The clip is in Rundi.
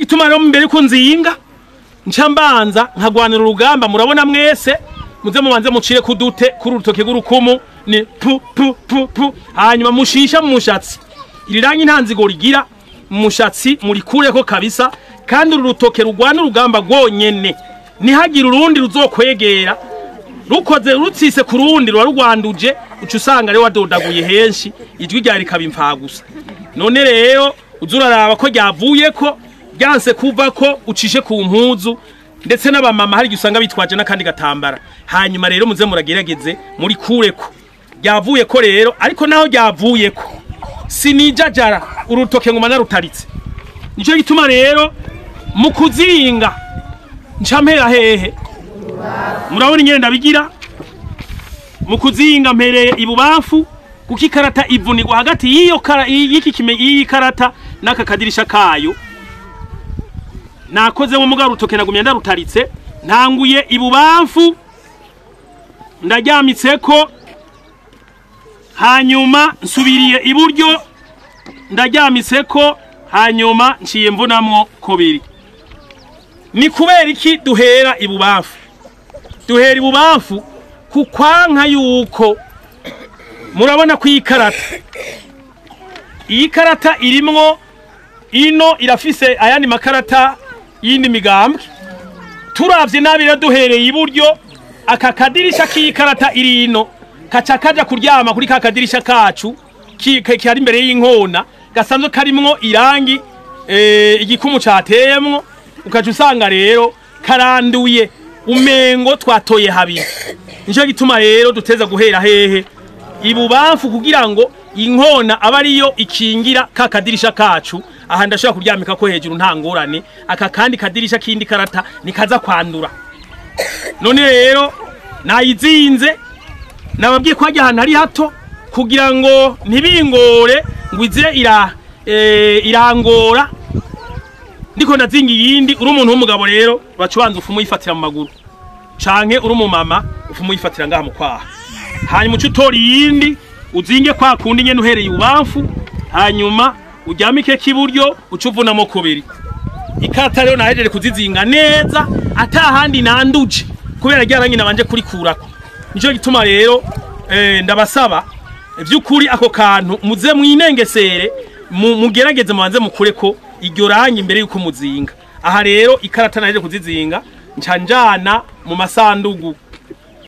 Ituma rero mbere ko nzinga nca mbanza nkagwanira urugamba. Murabona mwese muze mubanze mucire kudute kuri urutoke rw'urukumu ni pu pu pu pu, hanyuma mushisha mu mushatsi. Iri rangi nta nzigo rigira, mu mushatsi murikureko kabisa, kandi uru rutoke rugwana urugamba rwonyene, ntihagire urundi ruzokwegera rukoze rutsise ku rundi ruba rugwanduje, uca usanga rero wadodaguye henshi, ijwi ryawe rikaba imfagusa. None rero uza uraraba ko ryavuyeko, ryanse kuva ko ucishe ku mpuzu, ndetse n'abamama hari igihe usanga bitwaje n'akandi gatambara. Hanyuma rero muze muragerageze muri kureko ryavuye ko rero, ariko naho ryavuye ko sinijajara, urutoke nguma narutaritse. Nico gituma rero mu kuzinga nca mpera hehe? Murabona ingene ndabigira mu kuzinga, mpereye ibubamfu kuko ikarata ivunigwa hagati y'iyo kara y'iki kime y'iyi karata n'aka kadirisha kayo. Nakozemo muga rutoke nagumye ndarutaritse, ntanguye ibubamfu ndaryamitseko, hanyuma nsubiriye iburyo ndaryamitseko, hanyuma nciye mvunamwo kubiri. Ni kubera iki duhera ibubamfu? Duhera ibubamfu kukwanka yuko murabona ko iyi karata, iyi karata irimwo ino irafise ayandi makarata y'indi migambwe. Turavye nabi rero duhereye iburyo, aka kadirisha k'iyi karata iri ino kaca kaja kuryama kuri ka kadirisha kacu kari imbere y'inkona gasanzwe karimwo irangi, igikumu cateyemwo, ukaca usanga rero karanduye umengo twatoye habiri. Nico gituma rero duteza guhera hehe? Ibubamfu, kugira ngo inkona aba ariyo ikingira ka kadirisha kacu. Aha ndashobora kuryamika ko hejuru nta ngorane, aka kandi kadirisha kindi karata nikaza kwandura. None rero nayizinze, nababwiye ko hajya ahantu hari hato kugira ngo ntibingore ngo ize irangora ndiko ndazinga iyindi. Uri umuntu w'umugabo rero baca ubanza ufumu uyifatira mu maguru, canke uri umumama ufumu uyifatira ngaha mu kwaha, hanyuma uce utora iyindi uzinge kwa kundi nyene uhereye ibubamfu, hanyuma uryamike k'iburyo uce uvunamo kubiri. Ikarata rero nahejeje kuzizinga neza ata handi nanduje kubera rya rangi nabanje kurikurako. Nico gituma rero ndabasaba vy'ukuri ako kantu muze mwinengesere, mugerageze mubanze mukureko iryo rangi imbere yuko muzinga. Aha rero ikarata nahejeje kuzizinga, nca njana mu masandugu.